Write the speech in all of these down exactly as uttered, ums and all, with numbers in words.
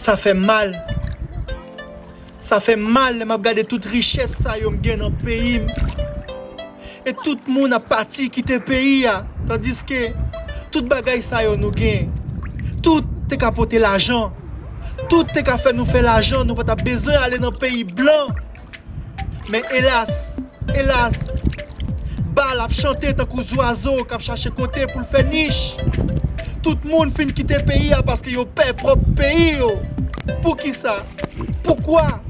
Sa fè m mal. Sa fè m mal lè m ap gade tout richès sa yo m gen nan peyi m. E tout moun ap pati kite peyi a, tandiske tout bagay sa yo nou gen, tout te ka pote lajan, tout te ka fè nou fè lajan, nou pa t ap bezwen ale nan peyi blan. Men elas, elas, bal ap chante tankou zwazo k ap chache kote pou l fè nich. Tout moun fin kite peyi a paske yo pè pwòp peyi yo. Poukisa? Poukwa?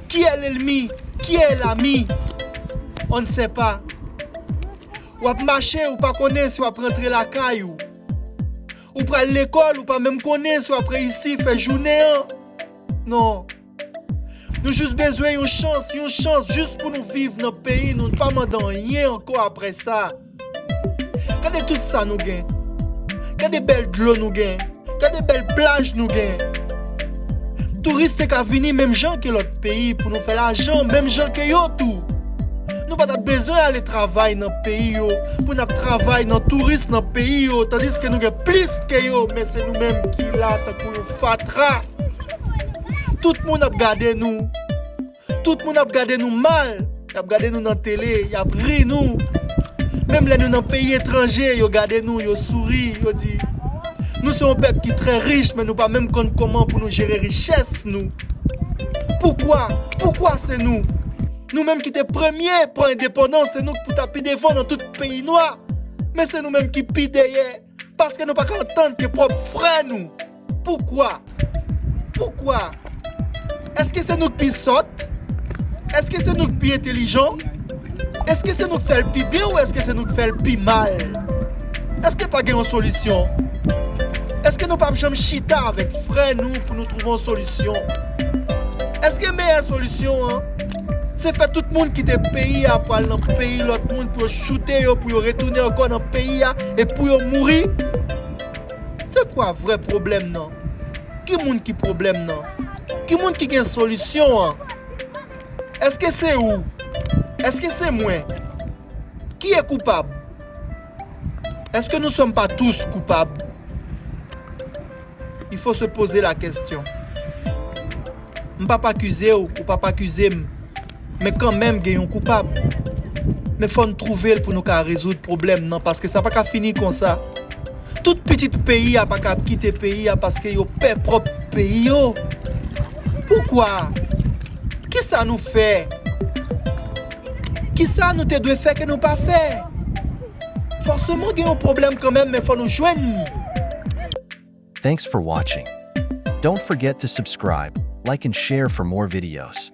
Qui est l'ennemi? Qui est l'ami? On ne sait pas. W ap mache, ou pa konnen si w ap rantre lakay ou. Ou pral lekòl, ou pa menm konnen si w ap reyisi fè jounen an. Non. Nou jis bezwen yon chans, yon chans jis pou nou viv nan peyi nou. Nou pa mande anyen ankò apre sa. Gade tout sa nou gen. Gade bèl dlo nou gen. Gade bèl plaj nou gen. Touris te ka vini menm jan ke lòt peyi pou nou fè lajan, menm jan ke yo tou. Nou pa t ap bezwen ale travay nan peyi yo, pou n ap travay nan touris nan peyi yo, tandiske nou gen plis ke yo, men se nou menm ki la tankou yon fatra. Tout moun ap gade nou. Tout moun ap gade nou mal. Y ap gade nou nan tele, y ap ri nou. Menm lè nou nan peyi etranje, yo gade nou, yo souri, yo di, nou se yon pèp ki trè rich, men nou pa menm konn kòman pou nou jere richès nou. Poukwa? Poukwa se nou? Nou menm ki te premye pran endepandans, se nou ki pou ta pi devan nan tout peyi nwa. Men se nou menm ki pi dèyè. Paske nou pa ka antann ke pwòp frè nou. Poukwa? Poukwa? Èske se nou k pi sòt? Èske se nou k pi entèlijan? Èske se nou k fè l pi byen ou èske se nou k fè l pi mal? Èske pa gen yon solisyon? Èske nou p ap janm chita avèk frè nou pou nou twouve yon solisyon? Èske meyè solisyon an se fè tout moun kite peyi a pou al nan peyi lòt moun pou yo choute yo, pou yo retounen ankò nan peyi a e pou yo mouri? Se kwa vrè pwoblèm nan? Ki moun ki pwoblèm nan? Ki moun ki gen solisyon an? Èske se ou? Èske se mwen? Qui est coupable? Est-ce que nous sommes pas tous coupables? Il faut se poser la question. M p ap akize w, ou p ap akize m. Men kanmenm gen yon koupab. Men fò n twouve l pou nou ka rezoud pwoblèm nan, paske sa pa ka fini konsa. Tout pitit peyi a pa ka ap kite peyi a paske yo pè pwòp peyi yo. Poukwa? Kisa nou fè? Kisa nou te dwe fè ke nou pa fè? Fòseman gen yon pwoblèm kanmenm, men fò nou jwenn li. Thanks for watching. Don't forget to subscribe, like and share for more videos.